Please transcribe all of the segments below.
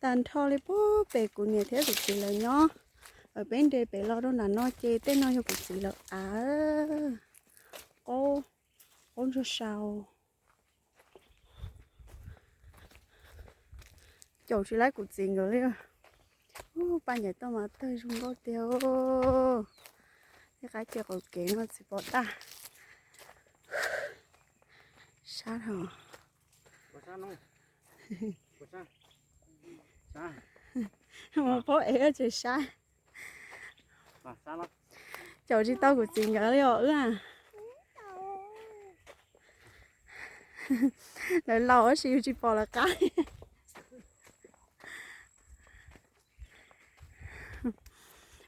tag nrho li puag pem kuv niam thiab kuv txiv lawv nyob. Peb nres pem los rau nram no ces tej no yog kuv txiv lawv av. Qaub, qaub ntsuag sau. Caum tsis laib kuv txiv nkawd li. Ub, paj ncaim toj mas tawg zoo nkauj tiag. Tej qab ces qaum kev no tsis pom daj. Sab dhau. Mus pab ev tseem sab. Caum tsis tau kuv txiv nkawd li os wb. Lawv laus tab sis yus tsis pom lawv qab.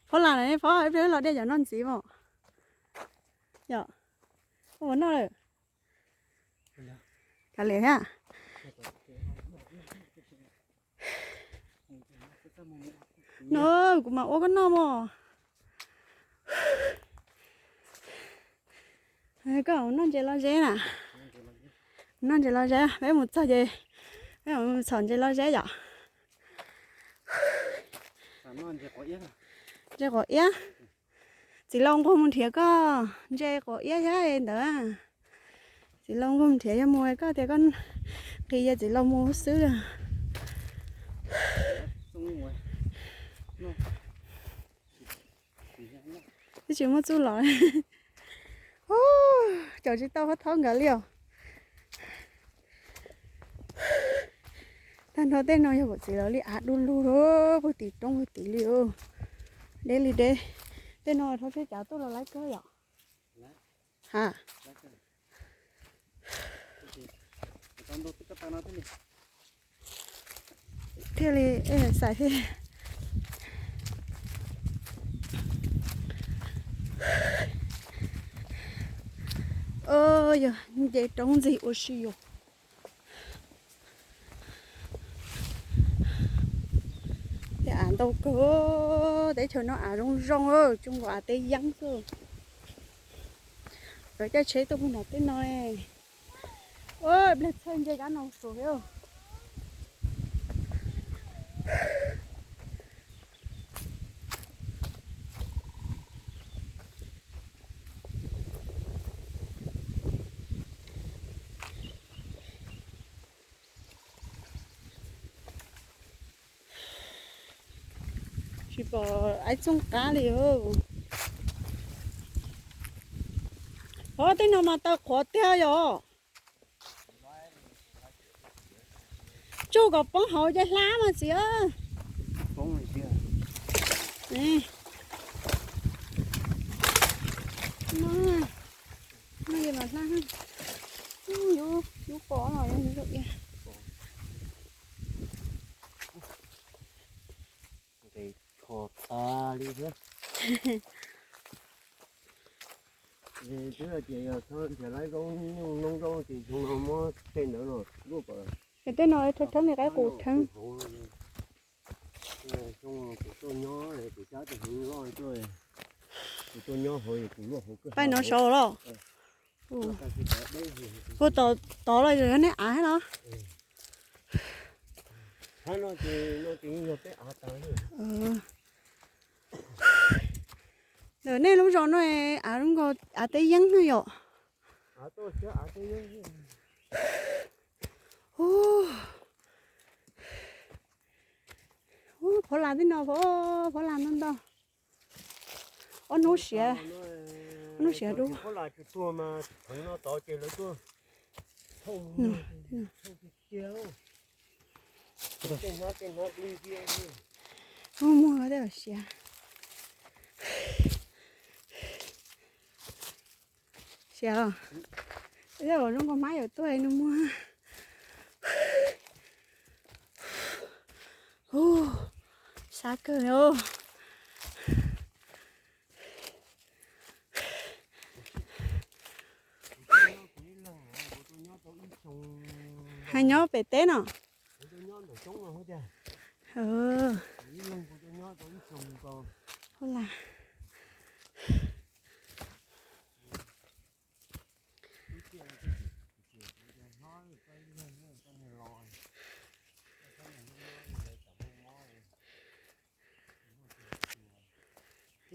Phob las na, phob, ib pliag los de cov no ntxiv mas. Yom, ua noj lawm. Kav liam thiab. No, kuv mam ua koj noj mog. Koj noj ntses los zeb na. Noj ntses los zeb, peb mus txog ces peb mus txhom ntses los zeb yom. Ntses quav iab. Txiv laus nquag mus nrhiav koj ntses quav iab thiab ntawd. Txiv laus nquag mus nrhiav, yog mus koj tias koj nqis ces txiv laus mus xwb. Twb tsis muaj txuj lom. Caum tsis tau pab thaub nkawd li os. Tag nrho tej no yog kuv txiv lawv li av du lug puag tim roob puag tim li. Deb li deb. Tej no rau tsheb cav tuaj los laib kawg yom. Ha, thiaj li xais thiab. Yog nce roob ntxig ua si yus. Tej av ntau kawg, teb chaws no av zoo zoo, tsuas nkaus av teb yeeb xwb. Lawv caij tsheb tuaj puag nram tej no. Ua pliag txhawj nce kab no suav thiab. Tsis pom ib txooj qab li os. Os, tej no mas taw qhuav tiag yom. Tsuj kom poob hauv cov hlab mas txiv. No, no los hlab. Yus pom los yus. Nqis kho tas li thiab. Twb tias yog nrhiav lawv zoo nyuj noob zoo ces xyoo no muab tej ntawd los luaj kom. Tej no thawb thawb li qaib qus thawb. Xyoo kuv tuaj nyob kuv cab tus hneev loj tuaj, kuv tuaj nyob hauv kuv luaj hauv kawg. Paj no saud los. Puag tod los yog nej av thiab no. Ntawm nej lub zos no av zoo nkaus av teb yeeb no yom. Phav las tib no, phav las ntau ntau. Ob hnub siav, ob hnub siav dub. Muag tej siav. Siav, zoo nkaus hmab yuav tuaj no muag. Sab kawg li. Hais nyob pem teb no.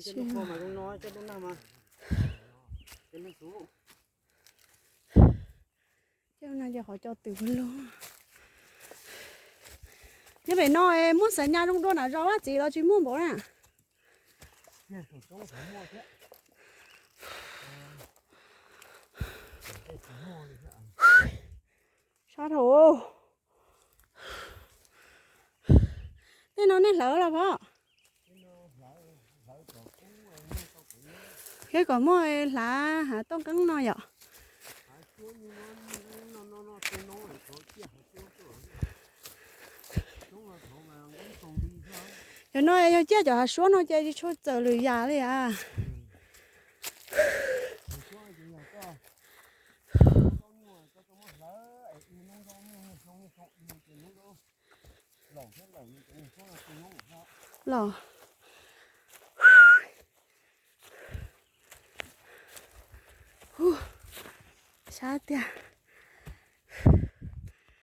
Cov no mas zoo no, cov lub nag mas, cov lub xub. Cov no ces qhov cov twm lug. Nyob pem no es muaj xav nyas zoo dua nram zos Vaj Txiv los tsis muaj npaum na? Sab dhau. Tej no nej hlawv los pom? Thiab kom muaj hlav hav toj nqeeb no yom. Cov no yog ciaj cov hav suab no ces tsis tshua txawm lwm yam li as. Los. Sab tiag.